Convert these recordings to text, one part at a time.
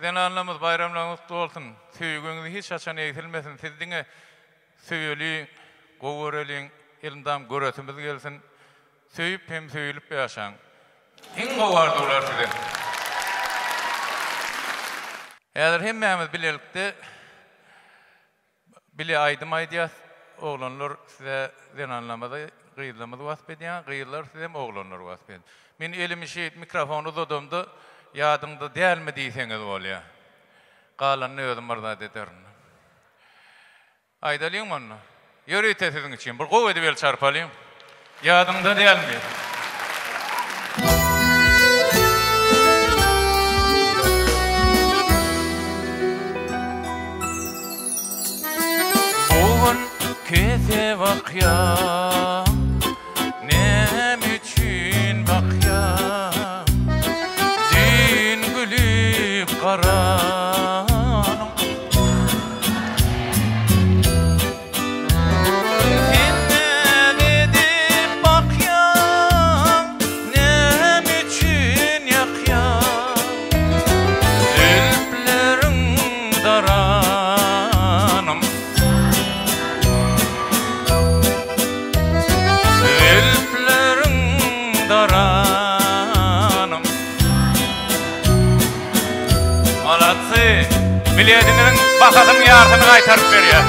Zenanlarymyz baýramlaryňyz gutly bolsun! Söýgüňiz hiç haçan egsilmesin! Sizi diňe söýeliň, gowy göreliň, elmydam göresimiz gelsin! Söýüp hem söýülip ýaşaň! Iň gowy arzuwlar size! Häzir hemmämiz bilelikde Bile aýdym aýdýas oglanlar size zenanlamyzy gyzlamyzy wasp edýän gyzlar sizem oglanlar wasp edin. Men elimi şeýdip mikrofony uzadamda ýadyňda dälmi diýseňiz bolýa. Galanyny özüm bir zat ederin. Aýdalyňmy onda? Ýörite siziň üçin bir gowy edip el çarpalyň. Ýadyňda dälmi? Bu gün kese bakýaň, Näme üçin bakýaň? Düýn gülüp garanyň. Sen näme edip bakýaň, näme üçin ýakýaň? Zülpleriň daranym. Zülpleriň daranym. Malatsy, bilediňiziň bahasynyň ýarsyny gaýtaryp berýär.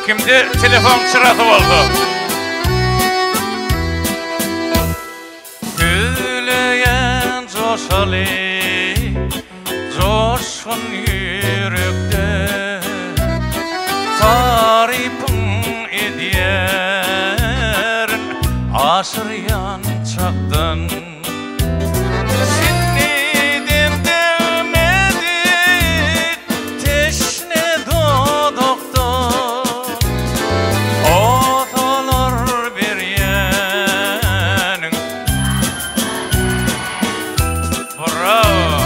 Kimde telefon çyrasy bolsa. Sözleýän joşaly, joşgun ýürekde Tarypyň edýärin aşyrýan çakdan. Şindidem degmedik teşne dodakdan Posalar berýäniň. Brawo!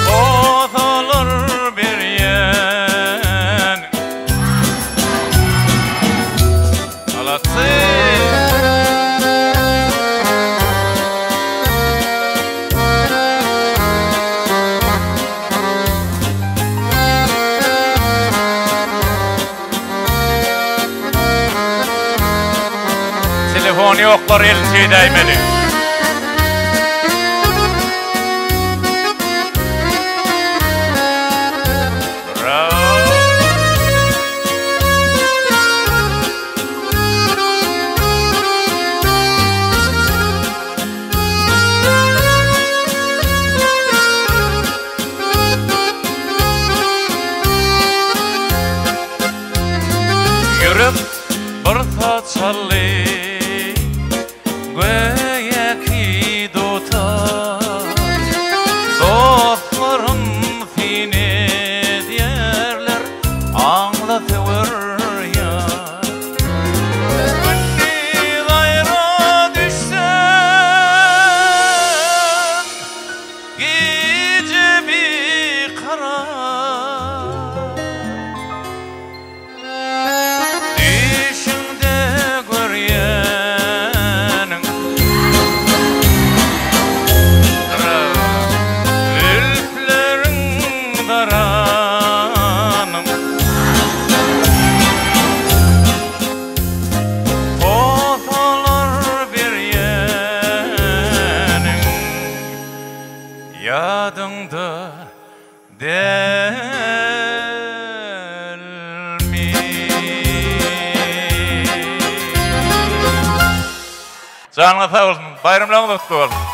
Posalar berýän. Malatsy! Telefony ýoklar elini şeýdäýmeli. Brawo! Ýürek bir saçaly göýäki dutar Dostlarym syn edýärler aňla söwer ýar Gündiz aýra düşsem Gije bikarar Düýşüňde görýäniň Zülpleriň daranym Posalar berýäniň Ýadyňda dälmi? Janyňyz sag bolsun, baýramlaryňyz gutly bolsun!